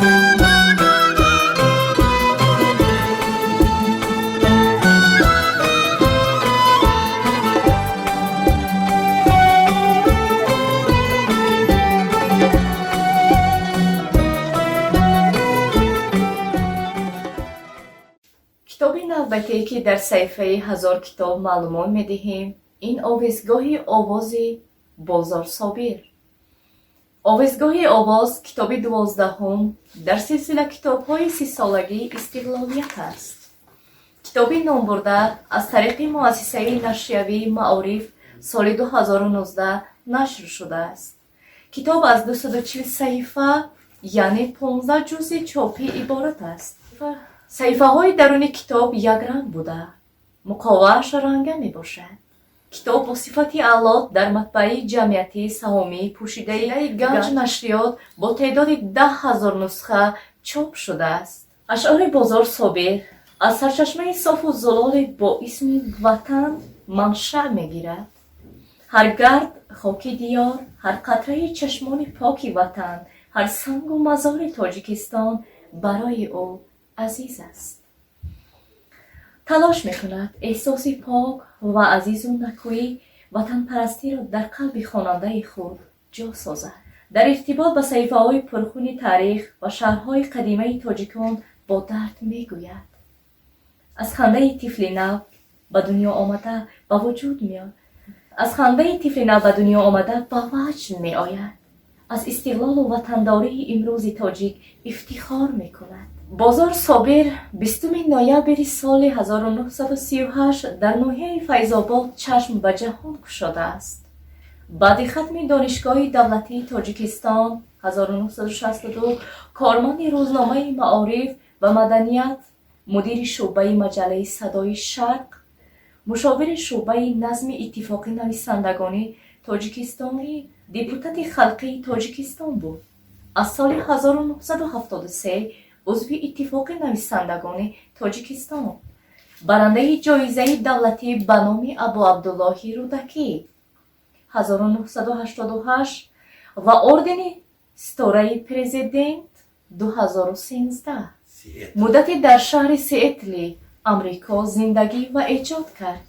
Китоби навбатие, ки дар саҳифаи «Ҳазор китоб» маълумот медиҳем, ин «Овезгоҳи овози» Бозор Собир. «Овезгоҳи овоз» китоби 12-ум дар силсила китобҳои 30-солагии истиқлолият аст. Китоби номбурда аз тариқи муассисаи нашриявии «Маориф» соли 2019 нашр шудааст. Китоб аз 240 саҳифа, яъне 15 ҷузи чопӣ иборат аст. Саҳифаҳои даруни китоб якранг буда, муқовааш ранга мебошад. Китоб бо сифати аъло дар матбааи ҷамъиятии саҳомии пӯшидаи «Ганҷ нашриёт» бо теъдоди 10 000 нусха чоп шудааст. Ашъори Бозор Собир аз сарчашмаи софу зулоле бо исми Ватан маншаъ мегирад. Ҳар гард хоки диёр, ҳар қатраи чашмони поки ватан, ҳар сангу мазори Тоҷикистон барои ӯ азиз аст. Талош мекунад эҳсоси пок ва азизу накӯи ватанпарастиро дар қалби хонандаи худ ҷо созад. Дар иртибот ба саҳифаҳои пурхуни таърих ва шаҳрҳои қадимаи тоҷикон бо дард мегӯяд. Аз хандаи тифли нав ба дунё омада ба вуҷуд меояд, аз хандаи тифли нав ба дунё омада ба ваҷд меояд. Аз истиқлолу ватандории имрӯзи тоҷик ифтихор мекунад. Бозор Собир 20 ноябри соли 1938 дар ноҳияи Файзобод чашм ба ҷаҳон кушодааст. Баъди хатми Донишгоҳи давлатии Тоҷикистон 1962 корманди рӯзномаи «Маориф ва маданият», мудири шӯъбаи маҷаллаи «Садои Шарқ», мушовири шӯъбаи назми Иттифоқи нависандагони Тоҷикистон, депутати халқии Тоҷикистон буд. Аз соли 1973 узви Иттифоқи нависандагони Тоҷикистон, барандаи ҷоизаи давлатӣ ба номи Абуабдуллоҳи Рӯдакӣ 1988 ва ордени Ситораи Президент 2013. Муддате дар шаҳри Сиэтли, Амрико, зиндагӣ ва эҷод кард.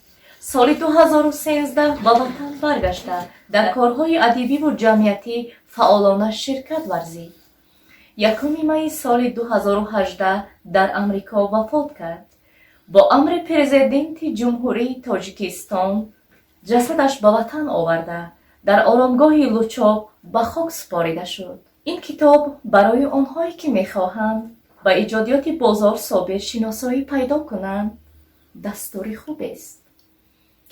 Соли 2013 ба ватан баргашта, дар корҳои адибиву ҷамъиятӣ фаъолона ширкат варзид. 1 майи соли 2018 дар Амрико вафот кард. Бо амри Президенти Ҷумҳурии Тоҷикистон ҷасадаш ба ватан оварда, дар оромгоҳи Лучоб ба хок супорида шуд. Ин китоб барои онҳое, ки мехоҳанд ба иҷодиёти Бозор Собир шиносоӣ пайдо кунанд, дастури хубест.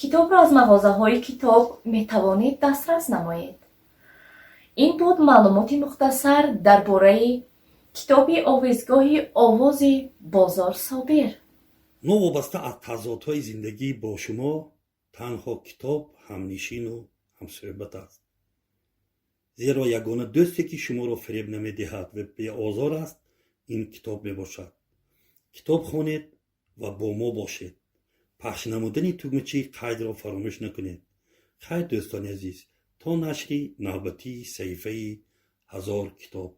Китобро аз мағозаҳои китоб метавонед дастрас намоед. Ин буд маълумоти мухтасар дар бораи китоби «Овезгоҳи овози» Бозор Собир. Новобаста аз тазодҳои зиндагӣ бо шумо танҳо китоб ҳамнишину ҳамсӯҳбат аст, зеро ягона дӯсте, ки шуморо фиреб намедиҳад ва беозор аст, ин китоб мебошад. Китоб хонед ва бо мо бошед. Пахш намудани тугмачаи қайдро фаромӯш накунед. Хайр, дӯстони азиз, то нашри навбатии саҳифаи «Ҳазор китоб».